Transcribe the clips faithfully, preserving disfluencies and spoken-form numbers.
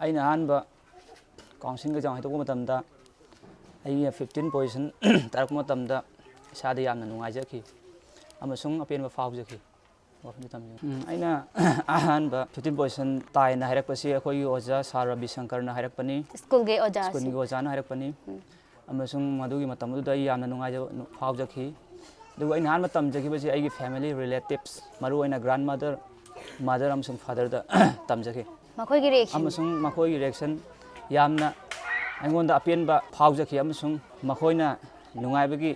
ꯑꯩꯅ ꯑꯍꯥꯟꯕ ꯀꯥꯎꯟꯁꯤꯜꯒꯤ ꯑꯦꯛꯖꯥꯝ ꯍꯥꯏꯗꯣꯛꯄ ꯃꯇꯝꯗ ꯑꯩꯒꯤ ꯐꯤꯐꯇꯤꯟ ꯄꯣꯖꯤꯁꯟ ꯇꯥꯔꯛꯄ ꯃꯇꯝꯗ ꯏꯁꯥꯗ ꯌꯥꯝꯅ ꯅꯨꯡꯉꯥꯏꯖꯈꯤ ꯑꯃꯁꯨꯡ ꯑꯄꯦꯟꯕ ꯐꯥꯎꯖꯈꯤ꯫ ꯋꯥꯐꯝꯁꯦ ꯊꯝꯖꯒꯦ꯫ ꯎꯝ, ꯑꯩꯅ ꯑꯍꯥꯟꯕ ꯐꯤꯐꯇꯤꯟ ꯄꯣꯖꯤꯁꯟ ꯇꯥꯏꯅ ꯍꯥꯏꯔꯛꯄꯁꯤ ꯑꯩꯈꯣꯏꯒꯤ ꯑꯣꯖꯥ ꯁꯥꯔ ꯔꯕꯤ ꯁꯪꯀꯔꯅ ꯍꯥꯏꯔꯛꯄꯅꯤ꯫ ꯁ꯭ꯀꯨꯜꯒꯤ ꯑꯣꯖꯥꯁꯤ꯫ ꯁ꯭ꯀꯨꯜꯒꯤ ꯑꯣꯖꯥꯅ ꯍꯥꯏꯔꯛꯄꯅꯤ꯫ ꯎꯝ꯫ ꯑꯃꯁꯨꯡ ꯃꯗꯨꯒꯤ ꯃꯇꯝꯗꯨꯗ ꯑꯩ ꯌꯥꯝꯅ ꯅꯨꯡꯉꯥꯏꯖꯕ ꯐꯥꯎꯖꯈꯤ꯫ ꯑꯗꯨꯒ ꯑꯩꯅ ꯑꯍꯥꯟꯕ ꯇꯝꯖꯈꯤꯕꯁꯤ ꯑꯩꯒꯤ family relatives, ꯃꯔꯨꯑꯣꯏꯅ grandmother, mother ꯑꯃꯁꯨꯡ fatherꯗ ꯇꯝꯖꯈꯤ꯫ ꯃꯈꯣꯏꯒꯤ reaction? ꯑꯃꯁꯨꯡ ꯃꯈꯣꯏꯒꯤ reaction ꯌꯥꯝꯅ ꯑꯩꯉꯣꯟꯗ ꯑꯄꯦꯟꯕ ꯐꯥꯎꯖꯈꯤ ꯑꯃꯁꯨꯡ ꯃꯈꯣꯏꯅ ꯅꯨꯡꯉꯥꯏꯕꯒꯤ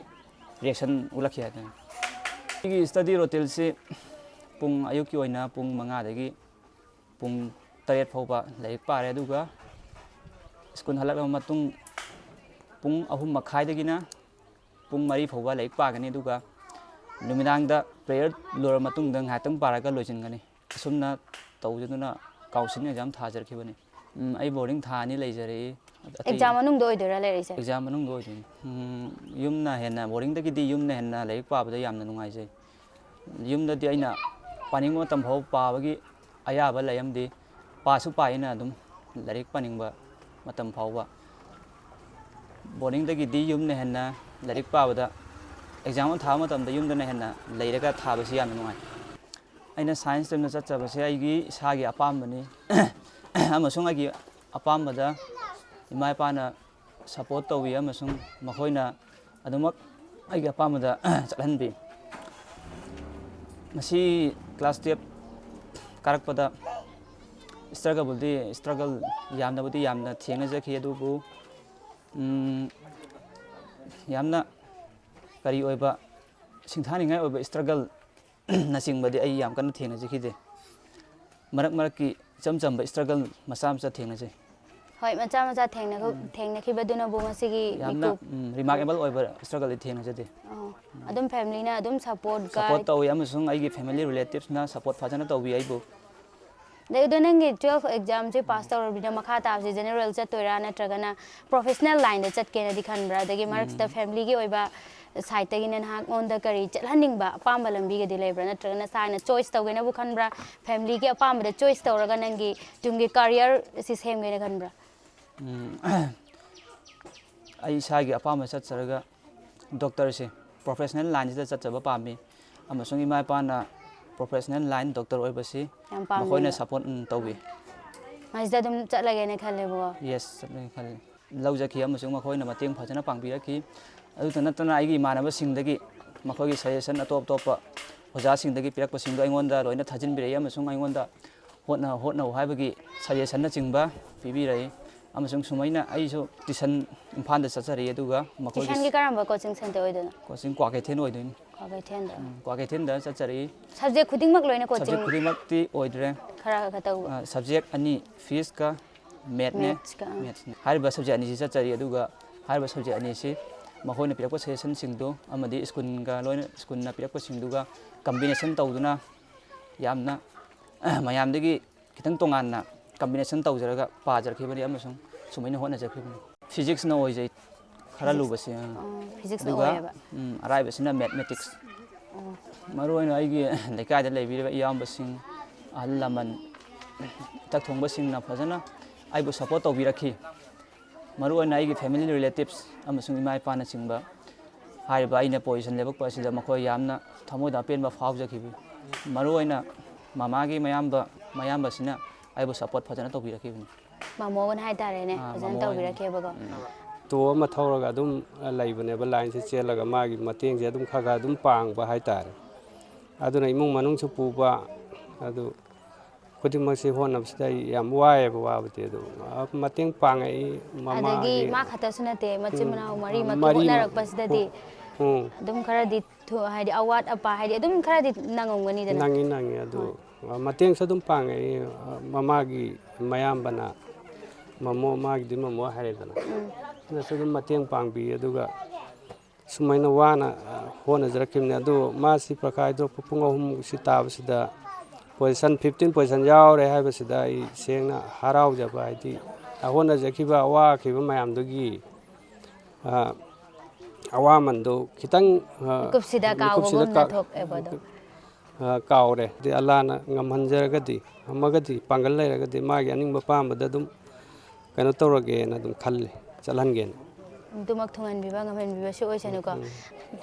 reaction ꯎꯠꯂꯛꯈꯤ ꯍꯥꯏꯇꯥꯔꯦ꯫ ꯑꯩꯒꯤ study routineꯁꯤ ꯄꯨꯡ, ꯑꯌꯨꯛꯀꯤ ꯑꯣꯏꯅ ꯄꯨꯡ ꯃꯉꯥꯗꯒꯤ ꯄꯨꯡ ꯇꯔꯦꯠ ꯐꯥꯎꯕ ꯂꯥꯏꯔꯤꯛ ꯄꯥꯔꯦ, ꯑꯗꯨꯒ ꯁ꯭ꯀꯨꯜ ꯍꯜꯂꯛꯂꯕ ꯃꯇꯨꯡ ꯄꯨꯡ ꯑꯍꯨꯝ ꯃꯈꯥꯏꯗꯒꯤꯅ ꯄꯨꯡ ꯃꯔꯤ ꯐꯥꯎꯕ ꯂꯥꯏꯔꯤꯛ ꯄꯥꯒꯅꯤ, ꯑꯗꯨꯒ ꯅꯨꯃꯤꯗꯥꯡꯗ prayer ꯂꯣꯏꯔꯕ ꯃꯇꯨꯡꯗ ꯉꯥꯏꯍꯥꯛꯇꯪ ꯄꯥꯔꯒ ꯂꯣꯏꯁꯤꯟꯒꯅꯤ꯫ ꯑꯁꯨꯝꯅ ꯇꯧꯖꯗꯨꯅ ꯀꯥꯎꯟꯁꯤꯜ ꯑꯦꯛꯖꯥꯝ ꯊꯥꯖꯔꯛꯈꯤꯕꯅꯤ꯫ ꯎꯝ, ꯑꯩ ꯕꯣꯔꯗꯤꯡ ꯊꯥ ꯑꯅꯤ ꯂꯩꯖꯔꯛꯏ꯫ ꯑꯇꯩ ꯑꯦꯛꯖꯥꯝ ꯃꯅꯨꯡꯗ ꯑꯣꯏꯗꯣꯏꯔꯥ ꯂꯩꯔꯛꯏꯁꯦ? ꯑꯦꯛꯖꯥꯝ ꯃꯅꯨꯡꯗ ꯑꯣꯏꯗꯣꯏꯅꯤ꯫ ꯎꯝ, ꯌꯨꯝꯅ ꯍꯦꯟꯅ, ꯕꯣꯔꯗꯤꯡꯗꯒꯤꯗꯤ ꯌꯨꯝꯅ ꯍꯦꯟꯅ ꯂꯥꯏꯔꯤꯛ ꯄꯥꯕꯗ ꯌꯥꯝꯅ ꯅꯨꯡꯉꯥꯏꯖꯩ꯫ ꯌꯨꯝꯗꯗꯤ ꯑꯩꯅ ꯄꯥꯅꯤꯡꯕ ꯃꯇꯝ ꯐꯥꯎꯕ ꯄꯥꯕꯒꯤ ꯑꯌꯥꯕ ꯂꯩꯔꯝꯗꯦ꯫ ꯄꯥꯁꯨ ꯄꯥꯏꯅ ꯑꯗꯨꯝ ꯂꯥꯏꯔꯤꯛ ꯄꯥꯅꯤꯡꯕ ꯃꯇꯝ ꯐꯥꯎꯕ꯫ ꯕꯣꯔꯗꯤꯡꯗꯒꯤꯗꯤ ꯌꯨꯝꯅ ꯍꯦꯟꯅ ꯂꯥꯏꯔꯤꯛ ꯄꯥꯕꯗ, ꯑꯦꯛꯖꯥꯝ ꯑꯃ ꯊꯥꯕ ꯃꯇꯝꯗ ꯌꯨꯝꯗꯅ ꯍꯦꯟꯅ ꯂꯩꯔꯒ ꯊꯥꯕꯁꯤ ꯌꯥꯝꯅ ꯅꯨꯡꯉꯥꯏ꯫ ꯑꯩꯅ ꯁꯥꯏꯟꯁ ꯁ꯭ꯇ꯭ꯔꯤꯝꯗ ꯆꯠꯆꯕꯁꯦ ꯑꯩꯒꯤ ꯏꯁꯥꯒꯤ ꯑꯄꯥꯝꯕꯅꯤ ꯑꯃꯁꯨꯡ ꯑꯩꯒꯤ ꯑꯄꯥꯝꯕꯗ ꯏꯃꯥ ꯏꯄꯥꯅ ꯁꯄꯣꯔꯠ ꯇꯧꯕꯤ ꯑꯃꯁꯨꯡ ꯃꯈꯣꯏꯅ ꯑꯗꯨꯃꯛ ꯑꯩꯒꯤ ꯑꯄꯥꯝꯕꯗ ꯆꯠꯍꯟꯕꯤ꯫ ꯃꯁꯤ ꯀ꯭ꯂꯥꯁ ꯇꯨꯌꯦꯜꯞ ꯀꯥꯔꯛꯄꯗ ꯏꯁꯇ꯭ꯔꯒꯜꯕꯨꯗꯤ, ꯏꯁꯇ꯭ꯔꯒꯜ ꯌꯥꯝꯅꯕꯨꯗꯤ ꯌꯥꯝꯅ ꯊꯦꯡꯅꯖꯈꯤ, ꯑꯗꯨꯕꯨ, ꯎꯝ, ꯌꯥꯝꯅ ꯀꯔꯤ ꯑꯣꯏꯕ, ꯁꯤꯡꯊꯥꯅꯤꯡꯉꯥꯏ ꯑꯣꯏꯕ ꯏꯁꯇ꯭ꯔꯒꯜꯅꯆꯤꯡꯕꯗꯤ ꯑꯩ ꯌꯥꯝ ꯀꯟꯅ ꯊꯦꯡꯅꯖꯈꯤꯗꯦ꯫ ꯃꯔꯛ ꯃꯔꯛꯀꯤ ꯏꯆꯝ ꯆꯝꯕ ꯏꯁꯇ꯭ꯔꯒꯜ ꯃꯆꯥ ꯃꯆꯥ ꯊꯦꯡꯅꯖꯩ꯫ ꯍꯣꯏ, ꯃꯆꯥ ꯃꯆꯥ ꯊꯦꯡꯅꯈ-, ꯎꯝ꯫ ꯊꯦꯡꯅꯈꯤꯕꯗꯨꯅꯕꯨ ꯉꯁꯤꯒꯤ ꯌꯥꯝꯅ, ꯃꯤꯀꯨꯞ ꯎꯝ, remarkable ꯑꯣꯏꯕ ꯏꯁꯇ꯭ꯔꯒꯜꯗꯤ ꯊꯦꯡꯅꯖꯗꯦ꯫ ꯑꯣ, ꯑꯗꯨꯝ family ꯅ ꯑꯗꯨꯝ support, support guide ꯇꯧꯏ, ꯑꯃꯁꯨꯡ ꯑꯩꯒꯤ family relatives ꯅ support ꯐꯖꯅ ꯇꯧꯕꯤ ꯑꯩꯕꯨ꯫ ꯑꯗꯩ ꯑꯗꯣ ꯅꯪꯒꯤ twelve examꯁꯦ pass ꯇꯧꯔꯕꯅꯤꯅ ꯃꯈꯥ ꯇꯥꯕꯁꯦ general ꯆꯠꯇꯣꯏꯔꯥ ꯅꯠꯇ꯭ꯔꯒꯅ professional lineꯗ ꯆꯠꯀꯦꯅꯗꯤ ꯈꯟꯕ꯭ꯔꯥ? ꯑꯗꯒꯤ ꯃꯔꯛꯁꯤꯗ familyꯒꯤ ꯑꯣꯏꯕ sideꯇꯒꯤꯅ ꯅꯉꯣꯟꯗ ꯀꯔꯤ ꯆꯠꯍꯟꯅꯤꯡꯕ ꯑꯄꯥꯝꯕ ꯂꯝꯕꯤꯒꯗꯤ ꯂꯩꯕ꯭ꯔꯥ? ꯅꯠꯇ꯭ꯔꯒꯅ ꯁꯥꯏꯅ choice ꯇꯧꯒꯦꯅꯕꯨ ꯈꯟꯕ꯭ꯔꯥ? Familyꯒꯤ ꯑꯄꯥꯝꯕꯗ choice ꯇꯧꯔꯒ ꯅꯪꯒꯤ ꯇꯨꯡꯒꯤ career ꯁꯤ ꯁꯦꯝꯒꯦꯅ ꯈꯟꯕ꯭ꯔꯥ? ꯎꯝ, ꯑꯩ ꯏꯁꯥꯒꯤ ꯑꯄꯥꯝꯕ ꯆꯠꯆꯔꯒ doctorꯁꯦ professional lineꯁꯤꯗ ꯆꯠꯆꯕ ꯄꯥꯝꯃꯤ꯫ ꯑꯃꯁꯨꯡ ꯏꯃꯥ ꯏꯄꯥꯅ professional line doctor ꯑꯣꯏꯕꯁꯤ ꯌꯥꯝ ꯄꯥꯝꯅꯩꯕ꯫ ꯃꯈꯣꯏꯅ support, ꯎꯝ, ꯇꯧꯕꯤ꯫ ꯃꯁꯤꯗ ꯑꯗꯨꯝ ꯆꯠꯂꯒꯦꯅ ꯈꯜꯂꯦꯕꯀꯣ꯫ Yes, ꯆꯠꯂꯒꯦ ꯈꯜꯂꯤ꯫ ꯂꯧꯖꯈꯤ ꯑꯃꯁꯨꯡ ꯃꯈꯣꯏꯅ ꯃꯇꯦꯡ ꯐꯖꯅ ꯄꯥꯡꯕꯤꯔꯛꯈꯤ꯫ ꯑꯗꯨꯇ ꯅꯠꯇꯅ ꯑꯩꯒꯤ ꯏꯃꯥꯟꯅꯕꯁꯤꯡꯗꯒꯤ ꯃꯈꯣꯏꯒꯤ suggestion ꯑꯇꯣꯞ ꯑꯇꯣꯞꯄ ꯑꯣꯖꯥꯁꯤꯡꯗꯒꯤ ꯄꯤꯔꯛꯄꯁꯤꯡꯗꯣ ꯑꯩꯉꯣꯟꯗ ꯂꯣꯏꯅ ꯊꯥꯖꯤꯟꯕꯤꯔꯛꯏ ꯑꯃꯁꯨꯡ ꯑꯩꯉꯣꯟꯗ ꯍꯣꯠꯅ-, ꯍꯣꯠꯅꯧ ꯍꯥꯏꯕꯒꯤ suggestionꯅꯆꯤꯡꯕ ꯄꯤꯕꯤꯔꯛꯏ꯫ ꯑꯃꯁꯨꯡ ꯁꯨꯃꯥꯏꯅ ꯑꯩꯁꯨ tuition ꯏꯝꯐꯥꯜꯗ ꯆꯠꯆꯔꯛꯏ, ꯑꯗꯨꯒ ꯃꯈꯣꯏꯒꯤ tuitionꯒꯤ ꯀꯔꯝꯕ coaching centre ꯑꯣꯏꯗꯣꯏꯅꯣ? Coaching ꯀ꯭ꯋꯥꯀꯩꯊꯦꯜ ꯑꯣꯏꯗꯣꯏꯅꯤ꯫ ꯀ꯭ꯋꯥꯀꯩꯊꯦꯜꯗ? ꯎꯝ, ꯀ꯭ꯋꯥꯀꯩꯊꯦꯜꯗ ꯆꯠꯆꯔꯛꯏ꯫ Subject ꯈꯨꯗꯤꯡꯃꯛ ꯂꯣꯏꯅ coaching? Subject ꯈꯨꯗꯤꯡꯃꯛꯇꯤ ꯑꯣꯏꯗ꯭ꯔꯦ꯫ ꯈꯔ ꯈꯔ ꯇꯧꯕ? ꯑ, subject ꯑꯅꯤ, physicsꯀ mathsꯅꯦ꯫ Mathsꯀ, ꯑꯥ꯫ Mathsꯅꯦ꯫ ꯍꯥꯏꯔꯤꯕ subject ꯑꯅꯤꯁꯤ ꯆꯠꯆꯔꯤ, ꯑꯗꯨꯒ ꯍꯥꯏꯔꯤꯕ subject ꯑꯅꯤꯁꯤ ꯃꯈꯣꯏꯅ ꯄꯤꯔꯛꯄ suggestionꯁꯤꯡꯗꯨ ꯑꯃꯗꯤ schoolꯒ ꯂꯣꯏꯅ, schoolꯅ ꯄꯤꯔꯛꯄꯁꯤꯡꯗꯨꯒ combination ꯇꯧꯗꯨꯅ ꯌꯥꯝꯅ ꯃꯌꯥꯝꯗꯒꯤ ꯈꯤꯇꯪ ꯇꯣꯉꯥꯟꯅ combination ꯇꯧꯖꯔꯒ ꯄꯥꯖꯔꯛꯈꯤꯕꯅꯤ ꯑꯃꯁꯨꯡ ꯁꯨꯃꯥꯏꯅ ꯍꯣꯠꯅꯖꯔꯛꯈꯤꯕꯅꯤ꯫ Physicsꯅ ꯑꯣꯏꯖꯩ ꯈꯔ Physics꯫ ꯂꯨꯕꯁꯦ, ꯑꯥ꯫ ꯑꯣ, physicsꯅ ꯑꯗꯨꯒ, ꯑꯣꯏꯌꯦꯕ꯫ ꯎꯝ, ꯑꯔꯥꯏꯕꯁꯤꯅ mathematics꯫ ꯑꯣ꯫ ꯃꯔꯨꯑꯣꯏꯅ ꯑꯩꯒꯤ ꯂꯩꯀꯥꯏꯗ ꯂꯩꯕꯤꯔꯤꯕ ꯏꯌꯥꯝꯕꯁꯤꯡ, ꯑꯍꯜ ꯂꯃꯟ, ꯏꯊꯛ ꯊꯣꯡꯕꯁꯤꯡꯅ ꯐꯖꯅ ꯑꯩꯕꯨ support ꯇꯧꯕꯤꯔꯛꯈꯤ꯫ ꯃꯔꯨꯑꯣꯏꯅ ꯑꯩꯒꯤ family relatives ꯑꯃꯁꯨꯡ ꯏꯃꯥ ꯏꯄꯥꯅꯆꯤꯡꯕ ꯍꯥꯏꯔꯤꯕ ꯑꯩꯅ position ꯂꯦꯞꯄꯛꯄ ꯑꯁꯤꯗ ꯃꯈꯣꯏ ꯌꯥꯝꯅ ꯊꯃꯣꯏꯗ ꯑꯄꯦꯟꯕ ꯐꯥꯎꯖꯈꯤꯕꯤ꯫ ꯃꯔꯨꯑꯣꯏꯅ ꯃꯃꯥꯒꯤ ꯃꯌꯥꯝꯕ, ꯃꯌꯥꯝꯕꯁꯤꯅ ꯑꯩꯕꯨ support ꯐꯖꯅ ꯇꯧꯕꯤꯔꯛꯈꯤꯕꯅꯤ꯫ ꯃꯃꯣꯒꯅ ꯍꯥꯏꯇꯥꯔꯦꯅꯦ, ꯑꯥ, ꯐꯖꯅ ꯃꯃꯣ ꯍꯣꯏꯅ꯫ ꯇꯧꯕꯤꯔꯛꯈꯤꯕꯀꯣ꯫ ꯎꯝ꯫ ꯑꯣꯇꯣ ꯑꯃ ꯊꯧꯔꯒ ꯑꯗꯨꯝ ꯂꯩꯕꯅꯦꯕ, lineꯁꯦ ꯆꯦꯜꯂꯒ ꯃꯥꯒꯤ ꯃꯇꯦꯡꯁꯦ ꯑꯗꯨꯝ ꯈꯔ ꯈꯔ ꯑꯗꯨꯝ ꯄꯥꯡꯕ ꯍꯥꯏꯇꯥꯔꯦ꯫ ꯑꯗꯨꯅ ꯏꯃꯨꯡ ꯃꯅꯨꯡꯁꯨ ꯄꯨꯕ, ꯑꯗꯨ ꯈꯨꯗꯤꯡꯃꯛꯁꯤ ꯍꯣꯠꯅꯕꯁꯤꯗ ꯑꯩ ꯌꯥꯝ ꯋꯥꯏꯑꯦꯕ, ꯋꯥꯕꯗꯤ꯫ ꯑꯗꯨ ꯃꯇꯦꯡ ꯄꯥꯡꯉꯛꯏ ꯑꯗꯒꯤ ꯃꯃꯥꯒꯤ꯫ ꯃꯥ ꯈꯛꯇꯁꯨ ꯅꯠꯇꯦ, ꯃꯆꯤꯟ ꯎꯝ, ꯃꯅꯥꯎ ꯃꯔꯤ ꯃꯇꯨ ꯃꯔꯤ ꯍꯣꯠꯅꯔꯛꯄꯁꯤꯗꯗꯤ ꯎꯝ꯫ ꯑꯗꯨꯝ ꯈꯔꯗꯤ ꯊꯨ-, ꯍꯥꯏꯗꯤ ꯑꯋꯥꯠ ꯑꯄꯥ ꯍꯥꯏꯗꯤ ꯑꯗꯨꯝ ꯈꯔꯗꯤ ꯅꯪꯉꯝꯒꯅꯤꯗꯅ꯫ ꯅꯪꯉꯤ, ꯅꯪꯉꯤ꯫ ꯑꯗꯨ ꯍꯣꯏ꯫ ꯃꯇꯦꯡꯁꯨ ꯑꯗꯨꯝ ꯄꯥꯡꯉꯛꯏ꯫ ꯃꯃꯥꯒꯤ ꯃꯌꯥꯝꯕꯅ, ꯃꯃꯣ, ꯃꯥꯒꯤꯗꯤ ꯃꯃꯣ ꯍꯥꯏꯔꯦꯗꯅ꯫ ꯎꯝ꯫ ꯑꯗꯨꯅꯁꯨ ꯑꯗꯨꯝ ꯃꯇꯦꯡ ꯄꯥꯡꯕꯤ꯫ ꯑꯗꯨꯒ ꯁꯨꯃꯥꯏꯅ ꯋꯥꯅ ꯍꯣꯠꯅꯖꯔꯛꯈꯤꯕꯅꯤ꯫ ꯑꯗꯨ ꯃꯥꯁꯤ ꯄ꯭ꯔꯈꯥ ꯍꯥꯏꯗꯣꯔꯛꯄ ꯄꯨꯡ ꯑꯍꯨꯝꯃꯨꯛꯁꯤ ꯇꯥꯕꯁꯤꯗ ꯄꯣꯖꯤꯁꯟ, ꯐꯤꯐꯇꯤꯟ ꯄꯣꯖꯤꯁꯟ ꯌꯥꯎꯔꯦ ꯍꯥꯏꯕꯁꯤꯗ ꯑꯩ ꯁꯦꯡꯅ ꯍꯔꯥꯎꯖꯕ, ꯍꯥꯏꯗꯤ ꯍꯣꯠꯅꯖꯈꯤꯕ, ꯋꯥꯈꯤꯕ ꯃꯌꯥꯝꯗꯨꯒꯤ, ꯑ, ꯑꯋꯥꯃꯟꯗꯨ ꯈꯤꯇꯪ, ꯑ, ꯃꯤꯀꯨꯞꯁꯤꯗ ꯃꯤꯀꯨꯞꯁꯤꯗ ꯀꯥꯎꯕꯒꯨꯝꯅ ꯀꯥ-, ꯊꯣꯛꯑꯦꯕ ꯑꯗꯣ꯫ ꯑ, ꯀꯥꯎꯔꯦ꯫ ꯑꯗꯩ ꯑꯜꯂꯥꯅ ꯉꯝꯍꯟꯖꯔꯒꯗꯤ, ꯉꯝꯃꯒꯗꯤ, ꯄꯥꯡꯒꯜ ꯂꯩꯔꯒꯗꯤ ꯃꯥꯒꯤ ꯑꯅꯤꯡꯕ ꯑꯄꯥꯝꯕꯗ ꯑꯗꯨꯝ ꯀꯩꯅꯣ ꯇꯧꯔꯒꯦꯅ ꯑꯗꯨꯝ ꯈꯜꯂꯤ, ꯆꯠꯍꯟꯒꯦꯅ꯫ ꯑꯗꯨꯃꯛ ꯊꯨꯡꯍꯟꯕꯤꯕ, ꯉꯝꯍꯟꯕꯤꯕꯁꯨ ꯑꯣꯏꯁꯅꯨꯀꯣ꯫ ꯎꯝ꯫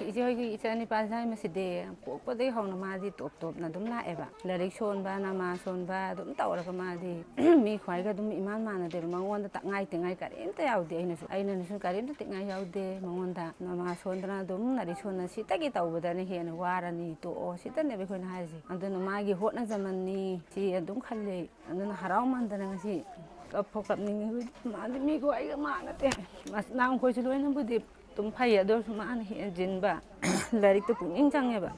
ꯏꯆꯦ ꯍꯣꯏꯒꯤ ꯏꯆꯥ ꯅꯤꯄꯥ ꯍꯥꯏꯕꯁꯤꯗꯤ ꯄꯣꯛꯄꯗꯒꯤ ꯍꯧꯅ ꯃꯥꯗꯤ ꯇꯣꯞ ꯇꯣꯞꯅ ꯑꯗꯨꯝ ꯂꯥꯛꯑꯦꯕ꯫ ꯂꯥꯏꯔꯤꯛ ꯁꯣꯟꯕ, ꯅꯃꯥ ꯁꯣꯟꯕ ꯑꯗꯨꯝ ꯇꯧꯔꯒ ꯃꯥꯗꯤ ꯃꯤ ꯈ꯭ꯋꯥꯏꯒ ꯑꯗꯨꯝ ꯏꯃꯥꯟ ꯃꯥꯟꯅꯗꯦꯕ꯫ ꯃꯉꯣꯟꯗ ꯇꯛꯉꯥꯏ ꯇꯦꯉꯥꯏ ꯀꯔꯤꯝꯇ ꯌꯥꯎꯗꯦ꯫ ꯑꯩꯅꯁꯨ, ꯑꯩꯅꯁꯨ ꯀꯔꯤꯝꯇ ꯇꯛꯉꯥꯏ ꯌꯥꯎꯗꯦ ꯃꯉꯣꯟꯗ꯫ ꯅꯃꯥ ꯁꯣꯟꯗꯅ ꯑꯗꯨꯝ ꯂꯥꯏꯔꯤꯛ ꯁꯣꯟꯅ ꯁꯤꯇꯒꯤ ꯇꯧꯕꯗꯅ ꯍꯦꯟꯅ ꯋꯥꯔꯅꯤ, ꯇꯣꯛꯑꯣ, ꯁꯤꯇꯅꯦꯕ ꯑꯩꯈꯣꯏꯅ ꯍꯥꯏꯔꯤꯁꯦ꯫ ꯑꯗꯨꯅ ꯃꯥꯒꯤ ꯍꯣꯠꯅꯖꯃꯟꯅꯤ ꯁꯤ ꯑꯗꯨꯝ ꯈꯜꯂꯦ꯫ ꯑꯗꯨꯅ ꯍꯔꯥꯎꯃꯟꯗꯅ ꯉꯁꯤ ꯀꯞꯐꯥꯎ ꯀꯞꯅꯤꯡꯉꯤ꯫ ꯍꯧꯖꯤꯛ ꯃꯥꯗꯤ ꯃꯤꯒ ꯑꯩꯒ ꯃꯥꯟꯅꯗꯦ꯫ ꯃꯆꯤꯟ ꯃꯅꯥꯎꯈꯣꯏꯁꯨ ꯂꯣꯏꯅꯕꯨꯗꯤ ꯑꯗꯨꯝ ꯐꯩ, ꯑꯗꯨ ꯑꯣꯏꯔꯁꯨ ꯃꯥꯅ ꯍꯦꯟꯖꯤꯟꯕ꯫ ꯂꯥꯏꯔꯤꯛꯇ ꯄꯨꯛꯅꯤꯡ ꯆꯪꯉꯦꯕ꯫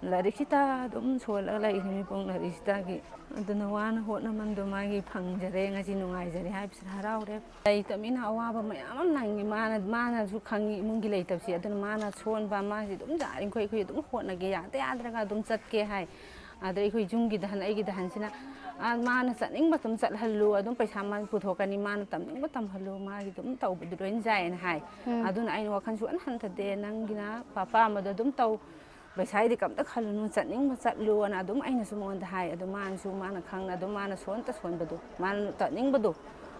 ꯂꯥꯏꯔꯤꯛꯁꯤꯗ ꯑꯗꯨꯝ ꯁꯣꯜꯂꯒ ꯂꯩꯔꯤꯅꯤ ꯄꯨꯡ ꯂꯥꯏꯔꯤꯛꯁꯤꯗꯒꯤ꯫ ꯑꯗꯨꯅ ꯋꯥꯅ ꯍꯣꯠꯅꯃꯟꯗꯣ ꯃꯥꯒꯤ ꯐꯪꯖꯔꯦ, ꯉꯁꯤ ꯅꯨꯡꯉꯥꯏꯖꯔꯦ ꯍꯥꯏꯕꯁꯤꯗ ꯍꯔꯥꯎꯔꯦ꯫ ꯂꯩꯇꯕꯅꯤꯅ ꯑꯋꯥꯕ ꯃꯌꯥꯝ ꯑꯃ ꯅꯪꯉꯤ꯫ ꯃꯥꯅ, ꯃꯥꯅꯁꯨ ꯈꯪꯉꯤ ꯏꯃꯨꯡꯒꯤ ꯂꯩꯇꯕꯁꯦ꯫ ꯑꯗꯨꯅ ꯃꯥꯅ ꯁꯣꯟꯕ, ꯃꯥꯁꯦ ꯑꯗꯨꯝ ꯌꯥꯔꯤꯈꯣꯏ ꯑꯩꯈꯣꯏ ꯑꯗꯨꯝ ꯍꯣꯠꯅꯒꯦ, ꯌꯥꯗ ꯌꯥꯗ꯭ꯔꯒ ꯑꯗꯨꯝ ꯆꯠꯀꯦ ꯍꯥꯏ꯫ ꯑꯗ ꯑꯩꯈꯣꯏ ꯌꯨꯝꯒꯤ ꯗꯍꯟ, ꯑꯩꯒꯤ ꯗꯍꯟꯁꯤꯅ, "ꯑꯥ, ꯃꯥꯅ ꯆꯠꯅꯤꯡꯕ ꯑꯗꯨꯝ ꯆꯠꯍꯜꯂꯨ, ꯑꯗꯨꯝ ꯄꯩꯁꯥ ꯃꯥꯅ ꯄꯨꯊꯣꯛꯀꯅꯤ, ꯃꯥꯅ ꯇꯝꯅꯤꯡꯕ ꯇꯝꯍꯜꯂꯨ, ꯃꯥꯒꯤ ꯑꯗꯨꯝ ꯇꯧꯕꯗꯨ ꯂꯣꯏꯅ ꯌꯥꯏꯌꯦꯅ" ꯍꯥꯏ꯫ ꯎꯝ꯫ ꯑꯗꯨꯅ ꯑꯩꯅ ꯋꯥꯈꯜ ꯁꯨꯛꯍꯟ ꯍꯟꯊꯗꯦ, "ꯅꯪꯒꯤꯅ ꯑꯄꯥꯝꯕꯗꯣ ꯑꯗꯨꯝ ꯇꯧ, ꯄꯩꯁꯥꯒꯤꯗꯤ ꯀꯝꯇ ꯈꯜꯂꯨꯅꯨ, ꯆꯠꯅꯤꯡꯕ ꯆꯠꯂꯨꯅ" ꯑꯗꯨꯝ ꯑꯩꯅꯁꯨ ꯃꯉꯣꯟꯗ ꯍꯥꯏ꯫ ꯑꯗꯨ ꯃꯥꯅꯁꯨ, ꯃꯥꯅ ꯈꯪꯅ ꯑꯗꯨꯝ ꯃꯥꯅ ꯁꯣꯟꯇ ꯁꯣꯟꯕꯗꯣ, ꯃꯥꯅ ꯆꯠꯅꯤꯡꯕꯗꯣ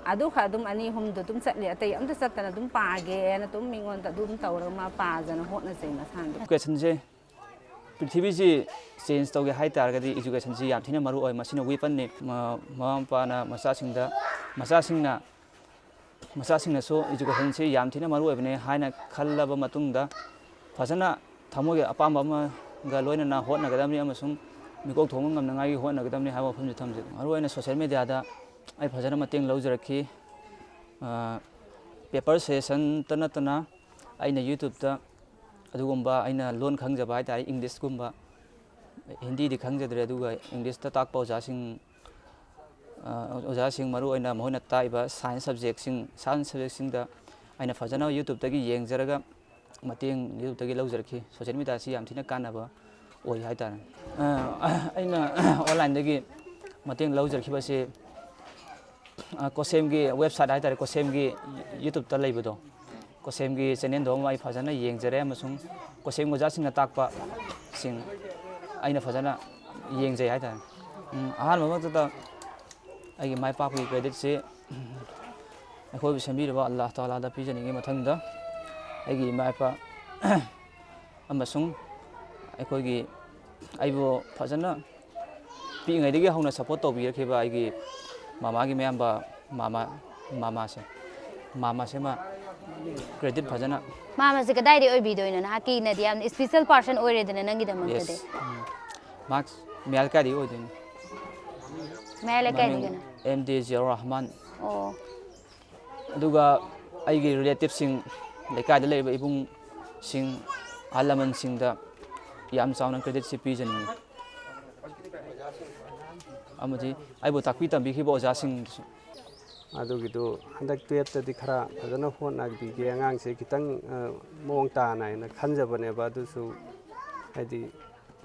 ꯑꯗꯨ ꯈꯔ ꯑꯗꯨꯝ ꯑꯅꯤ ꯑꯍꯨꯝꯗꯣ ꯑꯗꯨꯝ ꯆꯠꯂꯤ, ꯑꯇꯩ ꯑꯝꯇ ꯆꯠꯇꯅ ꯑꯗꯨꯝ ꯄꯥꯒꯦꯅ ꯑꯗꯨꯝ ꯃꯤꯉꯣꯟꯗ ꯑꯗꯨꯝ ꯇꯧꯔꯒ ꯃꯥ ꯄꯥꯖꯅ ꯍꯣꯠꯅꯖꯩ ꯃꯁꯥꯅ꯫ ꯀꯣꯏꯁꯟꯁꯦ ꯄ꯭ꯔꯤꯊꯤꯕꯤꯁꯤ ꯆꯦꯟꯖ ꯇꯧꯒꯦ ꯍꯥꯏ ꯇꯥꯔꯒꯗꯤ ꯏꯖꯨꯀꯦꯁꯟꯁꯤ ꯌꯥꯝ ꯊꯤꯅ ꯃꯔꯨ ꯑꯣꯏ꯫ ꯃꯁꯤꯅ ꯋꯦꯄꯟꯅꯤ꯫ ꯃ-, ꯃꯃꯥ ꯃꯄꯥꯅ ꯃꯆꯥꯁꯤꯡꯗ, ꯃꯆꯥꯁꯤꯡꯅ, ꯃꯆꯥꯁꯤꯡꯅꯁꯨ ꯏꯖꯨꯀꯦꯁꯟꯁꯤ ꯌꯥꯝ ꯊꯤꯅ ꯃꯔꯨ ꯑꯣꯏꯕꯅꯤ ꯍꯥꯏꯅ ꯈꯜꯂꯕ ꯃꯇꯨꯡꯗ, ꯐꯖꯅ ꯊꯃꯣꯏꯒꯤ ꯑꯄꯥꯝꯕ ꯑꯃꯒ ꯂꯣꯏꯅꯅ ꯍꯣꯠꯅꯒꯗꯕꯅꯤ ꯑꯃꯁꯨꯡ ꯃꯤꯀꯣꯛ ꯊꯣꯡꯕ ꯉꯝꯅꯉꯥꯏꯒꯤ ꯍꯣꯠꯅꯒꯗꯕꯅꯤ ꯍꯥꯏꯕ ꯋꯥꯐꯝꯁꯤ ꯊꯝꯖꯒꯦ꯫ ꯃꯔꯨꯑꯣꯏꯅ ꯁꯣꯁꯦꯜ ꯃꯦꯗꯤꯌꯥꯗ ꯑꯩ ꯐꯖꯅ ꯃꯇꯦꯡ ꯂꯧꯖꯔꯛꯈꯤ꯫ ꯑ, ꯄꯦꯄꯔ ꯁꯖꯦꯁꯟꯇ ꯅꯠꯇꯅ ꯑꯩꯅ ꯌꯨꯇ꯭ꯌꯨꯕꯇ ꯑꯗꯨꯒꯨꯝꯕ ꯑꯩꯅ ꯂꯣꯟ ꯈꯪꯖꯕ ꯍꯥꯏ ꯇꯥꯔꯦ, ꯏꯪꯂꯤꯁꯀꯨꯝꯕ, ꯍꯤꯟꯗꯤꯗꯤ ꯈꯪꯖꯗ꯭ꯔꯦ, ꯑꯗꯨꯒ ꯏꯪꯂꯤꯁꯇ ꯇꯥꯛꯄ ꯑꯣꯖꯥꯁꯤꯡ, ꯑ, ꯑꯣꯖꯥꯁꯤꯡ ꯃꯔꯨꯑꯣꯏꯅ ꯃꯈꯣꯏꯅ ꯇꯥꯛꯏꯕ ꯁꯥꯏꯟꯁ ꯁꯕꯖꯦꯛꯁꯤꯡ, ꯁꯥꯏꯟꯁ ꯁꯕꯖꯦꯛꯁꯤꯡꯗ ꯑꯩꯅ ꯐꯖꯅ ꯌꯨꯇ꯭ꯌꯨꯕꯇꯒꯤ ꯌꯦꯡꯖꯔꯒ ꯃꯇꯦꯡ ꯌꯨꯇ꯭ꯌꯨꯕꯇꯒꯤ ꯂꯧꯖꯔꯛꯈꯤ꯫ ꯁꯣꯁꯦꯜ ꯃꯦꯗꯤꯌꯥꯁꯤ ꯌꯥꯝ ꯊꯤꯅ ꯀꯥꯟꯅꯕ ꯑꯣꯏ ꯍꯥꯏꯇꯥꯔꯦ꯫ ꯑ, ꯑꯩꯅ online-ꯗꯒꯤ ꯃꯇꯦꯡ ꯂꯧꯖꯔꯛꯈꯤꯕꯁꯤ, ꯑ, ꯀꯣꯁꯦꯝꯒꯤ website ꯍꯥꯏꯇꯥꯔꯦ, ꯀꯣꯁꯦꯝꯒꯤ YouTube-ꯇ ꯂꯩꯕꯗꯣ, ꯀꯣꯁꯦꯝꯒꯤ channel-ꯗꯣ ꯑꯃ ꯑꯩ ꯐꯖꯅ ꯌꯦꯡꯖꯔꯦ, ꯑꯃꯁꯨꯡ ꯀꯣꯁꯦꯝꯒꯤ ꯑꯣꯖꯥꯁꯤꯡꯅ ꯇꯥꯛꯄꯁꯤꯡ ꯑꯩꯅ ꯐꯖꯅ ꯌꯦꯡꯖꯩ ꯍꯥꯏꯇꯥꯔꯦ꯫ ꯎꯝ, ꯑꯍꯥꯟꯕ ꯃꯛꯇꯗ ꯑꯩꯒꯤ ꯃꯥꯏ ꯄꯥꯛꯄꯒꯤ credit-ꯁꯤ ꯑꯩꯈꯣꯏꯕꯨ ꯁꯦꯝꯕꯤꯔꯕ ꯑꯜꯂꯥꯍ ꯇꯥꯂꯥꯗ ꯄꯤꯖꯅꯤꯡꯉꯤ꯫ ꯃꯊꯪꯗ ꯑꯩꯒꯤ ꯏꯃꯥ ꯏꯄꯥ ꯑꯃꯁꯨꯡ ꯑꯩꯈꯣꯏꯒꯤ, ꯑꯩꯕꯨ ꯐꯖꯅ ꯄꯤꯛꯏꯉꯩꯗꯒꯤ ꯍꯧꯅ support ꯇꯧꯕꯤꯔꯛꯈꯤꯕ ꯑꯩꯒꯤ ꯃꯃꯥꯒꯤ ꯃꯌꯥꯝꯕ, ꯃꯃꯥ, ꯃꯃꯥꯁꯦ, ꯃꯃꯥꯁꯦ ꯃꯥ credit ꯐꯖꯅ ꯃꯥꯃꯁꯦ ꯀꯗꯥꯏꯗꯩ ꯑꯣꯏꯕꯤꯗꯣꯏꯅꯣ? ꯅꯍꯥꯛꯀꯤꯅꯗꯤ ꯌꯥꯝꯅ special person ꯑꯣꯏꯔꯦꯗꯅ ꯅꯪꯒꯤꯗꯃꯛꯇꯗꯤ꯫ Yes꯫ ꯎꯝ꯫ ꯃꯍꯥꯛ ꯃꯌꯥꯏ ꯂꯩꯀꯥꯏꯗꯒꯤ ꯑꯣꯏꯗꯣꯏꯅꯤ꯫ ꯃꯌꯥꯏ ꯂꯩꯀꯥꯏꯗꯒꯤꯅ? ꯃꯃꯤꯡ ꯑꯦꯝ ꯗꯤ ꯖꯤꯌꯥꯎꯔ ꯔꯍꯃꯥꯟ꯫ ꯑꯣ꯫ ꯑꯗꯨꯒ ꯑꯩꯒꯤ relative-ꯁꯤꯡ, ꯂꯩꯀꯥꯏꯗ ꯂꯩꯔꯤꯕ ꯏꯕꯨꯡꯁꯤꯡ, ꯑꯍꯜ ꯂꯃꯟꯁꯤꯡꯗ ꯌꯥꯝ ꯆꯥꯎꯅ credit-ꯁꯤ ꯄꯤꯖꯅꯤꯡꯉꯤ꯫ ꯑꯃꯗꯤ ꯑꯩꯕꯨ ꯇꯥꯛꯄꯤ ꯇꯝꯕꯤꯈꯤꯕ ꯑꯣꯖꯥꯁꯤꯡꯗꯁꯨ꯫ ꯑꯗꯨꯒꯤꯗꯨ ꯍꯟꯗꯛ twelfth-ꯇꯗꯤ ꯈꯔ ꯐꯖꯅ ꯍꯣꯠꯅꯕꯤꯒꯦ ꯑꯉꯥꯡꯁꯦ ꯈꯤꯇꯪ, ꯑ, ꯃꯑꯣꯡ ꯇꯥꯅ ꯍꯥꯏꯅ ꯈꯟꯖꯕꯅꯦꯕ꯫ ꯑꯗꯨꯁꯨ ꯍꯥꯏꯗꯤ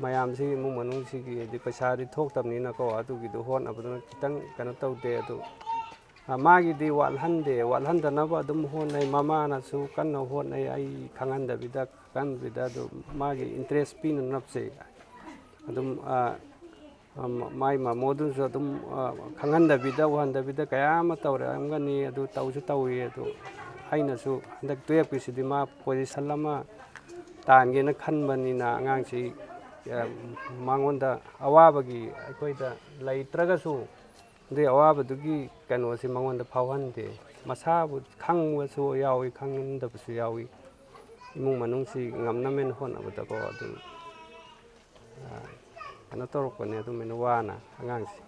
ꯃꯌꯥꯝꯁꯤ ꯏꯃꯨꯡ ꯃꯅꯨꯡꯁꯤꯒꯤ ꯍꯥꯏꯗꯤ ꯄꯩꯁꯥꯗꯤ ꯊꯣꯛꯇꯕꯅꯤꯅꯀꯣ, ꯑꯗꯨꯒꯤꯗꯨ ꯍꯣꯠꯅꯕꯗꯨꯅ ꯈꯤꯇꯪ ꯀꯩꯅꯣ ꯇꯧꯗꯦ꯫ ꯑꯗꯨ, ꯑ, ꯃꯥꯒꯤꯗꯤ ꯋꯥꯠꯍꯟꯗꯦ, ꯋꯥꯠꯍꯟꯗꯅꯕ ꯑꯗꯨꯝ ꯍꯣꯠꯅꯩ꯫ ꯃꯃꯥꯅꯁꯨ ꯀꯟꯅ ꯍꯣꯠꯅꯩ, ꯑꯩ ꯈꯪꯍꯟꯗꯕꯤꯗ, ꯈꯪꯍꯟꯕꯤꯗ꯫ ꯑꯗꯨ ꯃꯥꯒꯤ interest ꯄꯤꯅꯅꯕꯁꯦ ꯑꯗꯨꯝ, ꯑ, ꯑ, ꯃꯥꯏ ꯃꯃꯣꯗꯨꯅꯁꯨ ꯑꯗꯨꯝ, ꯑ, ꯈꯪꯍꯟꯗꯕꯤꯗ, ꯎꯍꯟꯗꯕꯤꯗ ꯀꯌꯥ ꯑꯃ ꯇꯧꯔꯛꯑꯝꯒꯅꯤ꯫ ꯑꯗꯨ ꯇꯧꯁꯨ ꯇꯧꯏ꯫ ꯑꯗꯨ ꯑꯩꯅꯁꯨ ꯍꯟꯗꯛ twelfth-ꯀꯤꯁꯤꯗꯤ ꯃꯥ position ꯑꯃ ꯇꯥꯟꯒꯦꯅ ꯈꯟꯕꯅꯤꯅ, ꯑꯉꯥꯡꯁꯤ, ꯑ, ꯃꯉꯣꯟꯗ ꯑꯋꯥꯕꯒꯤ ꯑꯩꯈꯣꯏꯗ ꯂꯩꯇ꯭ꯔꯒꯁꯨ, ꯑꯗꯨꯒꯤ ꯑꯋꯥꯕꯗꯨꯒꯤ ꯀꯩꯅꯣꯁꯤ ꯃꯉꯣꯟꯗ ꯐꯥꯎꯍꯟꯗꯦ꯫ ꯃꯁꯥꯕꯨ ꯈꯪꯕꯁꯨ ꯌꯥꯎꯏ, ꯈꯪꯗꯕꯁꯨ ꯌꯥꯎꯏ꯫ ꯏꯃꯨꯡ ꯃꯅꯨꯡꯁꯤ ꯉꯝꯅꯕꯅꯦꯅ ꯍꯣꯠꯅꯕꯗꯀꯣ, ꯑꯗꯨꯝ, ꯑ, ꯀꯩꯅꯣ ꯇꯧꯔꯛꯄꯅꯦ, ꯑꯗꯨꯃꯥꯏꯅ ꯋꯥꯅ ꯑꯉꯥꯡꯁꯤ꯫